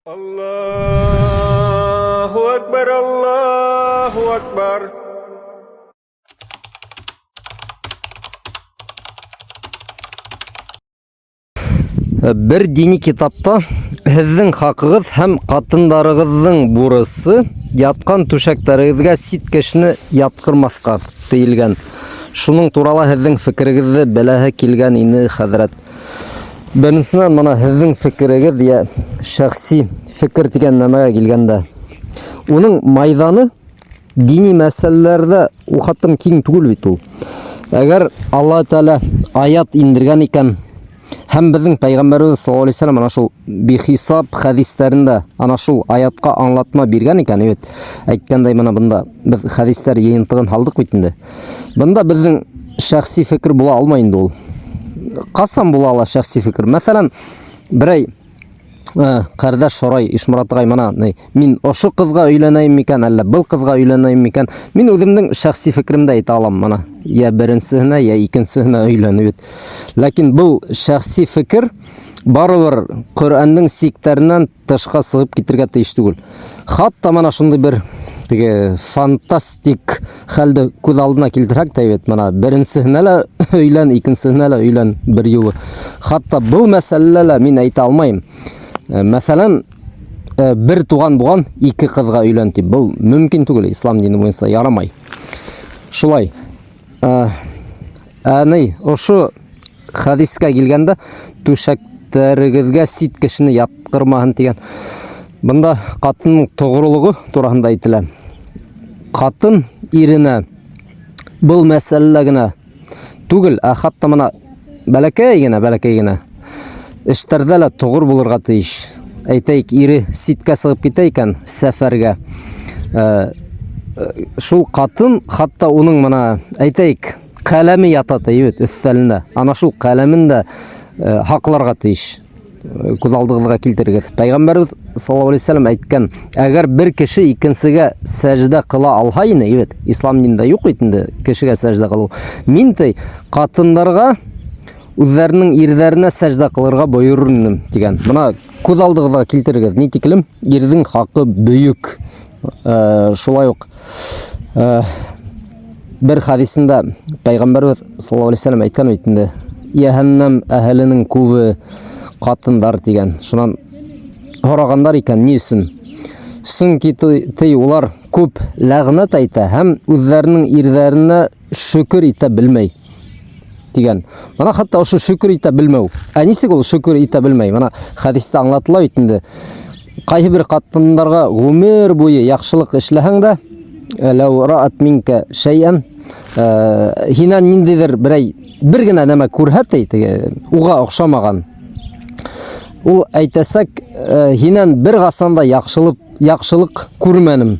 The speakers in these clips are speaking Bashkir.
Аллаһу әкбәр, Аллаһу әкбәр. Бер дини китапта һеҙҙең хаҡығыҙ һәм ҡатындарығыҙҙың бурысы ятҡан түшәктәрегеҙгә сит кешене ятҡырмаҫҡа тейелгән. Шуның турала һеҙҙең фекерегеҙҙе беләһе килгән ине, хәҙрәт. Беренсенән, мына һеҙҙең фекерегеҙ йә шәхси фекер тигән нәмәгә килгәндә, уның майҙаны дини мәсьәләләрҙә ухатым киң түгел бит ул. Әгәр Алла Тәгалә аят индергән икән, һәм беҙҙең пәйғәмбәребеҙ саллаллаһу алейһи вәсәләм ана шул бихисап хәдистәрендә ана шул аятҡа аңлатма биргән икән, бит әйткәндәй, мына бында беҙ хәдистәр йыйынтығын һалдыҡ бит инде. Бында беҙҙең шәхси фекер була алмай инде ул. Ҡасан була ала шәхси фекер? Мәҫәлән, берәй ҡәрҙәш һорай Ишморат ағай мына ни, мин ошо ҡыҙға өйләнәйем микән, әллә был ҡыҙға өйләнәйем микән? Мин үҙемдең шәхси фекеремде әйтә алам мына. Йә беренсеһенә, йә икенсеһенә өйләнү бит. Ләкин был шәхси фекер барыбер Коръәндең сиктәренән тышҡа сығып китергә тейеш түгел. Хатта мына шундай бер теге фантастик хәлде күҙ алдына килтерһәк тә бит, мына беренсеһенә лә өйлән, икенсеһенә лә өйлән бер юлы. Хатта был мәсьәләлә лә мин әйтә алмайым. Мәҫәлән, бер туған булған ике ҡыҙға өйлән тип, был мөмкин түгел, ислам дине буйынса ярамай. Шулай. Ә ни, ошо хәдискә килгәндә, түшәктәрегеҙгә сит кешене ятҡырмаһын тигән. Бында ҡатынның тоғролоғо тураһында әйтелә. Ҡатын иренә был мәсьәләлә генә түгел, ә хатта мына бәләкәй генә, бәләкәй генә эштәрҙә лә тоғор булырға тейеш. Әйтәйек, ире ситкә сығып китә икән сәфәргә, шул ҡатын хатта уның мына, әйтәйек, ҡәләме ята ти бит өҫтәлендә. Ана шул ҡәләмен дә һаҡларға тейеш. Күҙ алдығыҙға килтерегеҙ. Пәйғәмбәребеҙ саллаллаһу алейһи вәсәләм әйткән, әгәр бер кеше икенсегә сәждә ҡыла алһа ине, бит, ислам динендә юҡ бит инде кешегә сәждә ҡылыу. Мин ти ҡатындарға үҙҙәренең ирҙәренә сәждә ҡылырға бойорор инем тигән. Бына күҙ алдығыҙға килтерегеҙ, ни тиклем ирҙең хаҡы бөйөк. Шулай уҡ бер хәдисендә пәйғәмбәребеҙ саллаллаһу алейһи вәсәләм әйткән бит инде, йәһәннәм әһеленең күбе ҡатындар тигән. Шунан һорағандар икән, ни өсөн? Сөнки ти улар күп ләғнәт әйтә һәм үҙҙәренең ирҙәренә шөкөр итә белмәй тигән. Бына хатта ошо шөкөр итә белмәү. Ә нисек ул шөкөр итә белмәй? Бына хәдистә аңлатыла бит инде. Ҡайһы бер ҡатындарға ғүмер буйы яҡшылыҡ эшләһәң дә, ләү раат минка шәйән, һинән ниндәйҙер берәй бер генә нәмә күрһә ти, теге уға оҡшамаған. Ул әйтәсәк, һинән бер ҡасан да яҡшылык, яҡшылыҡ күрмәнем.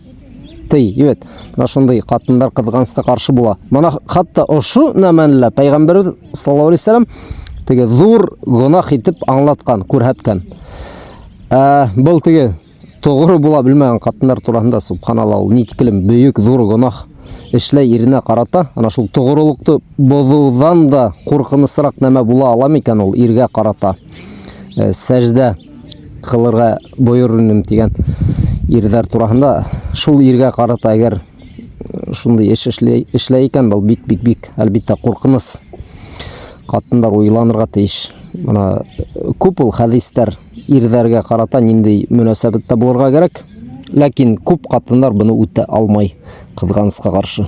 Ти, evet. Мына шундай ҡатындар ҡыҙғанысҡа ҡаршы була. Мына хатта ошо нәмәне лә пәйғәмбәребеҙ саллаллаһу алейһи вәсәләм теге ҙур гонаһ итеп аңлатҡан, күрһәткән. Ә был теге тоғро була белмәгән ҡатындар тураһында субханалла, ул ни тиклем бөйөк ҙур гонаһ эшләй иренә ҡарата. Ана шул тоғролоҡто боҙоуҙан да ҡурҡынысыраҡ нәмә була ала микән ул иргә ҡарата? Сәждә ҡылырға бойорор инем тигән ирҙәр тураһында, шул иргә ҡарата әгәр шундай эш эшләй, эшләй икән, был бик бик бик әлбиттә ҡурҡыныс. Ҡатындар уйланырға тейеш. Мына күп ул хәдистәр ирҙәргә ҡарата ниндәй мөнәсәбәттә булырға кәрәк. Ләкин күп ҡатындар быны үтә алмай, ҡыҙғанысҡа ҡаршы.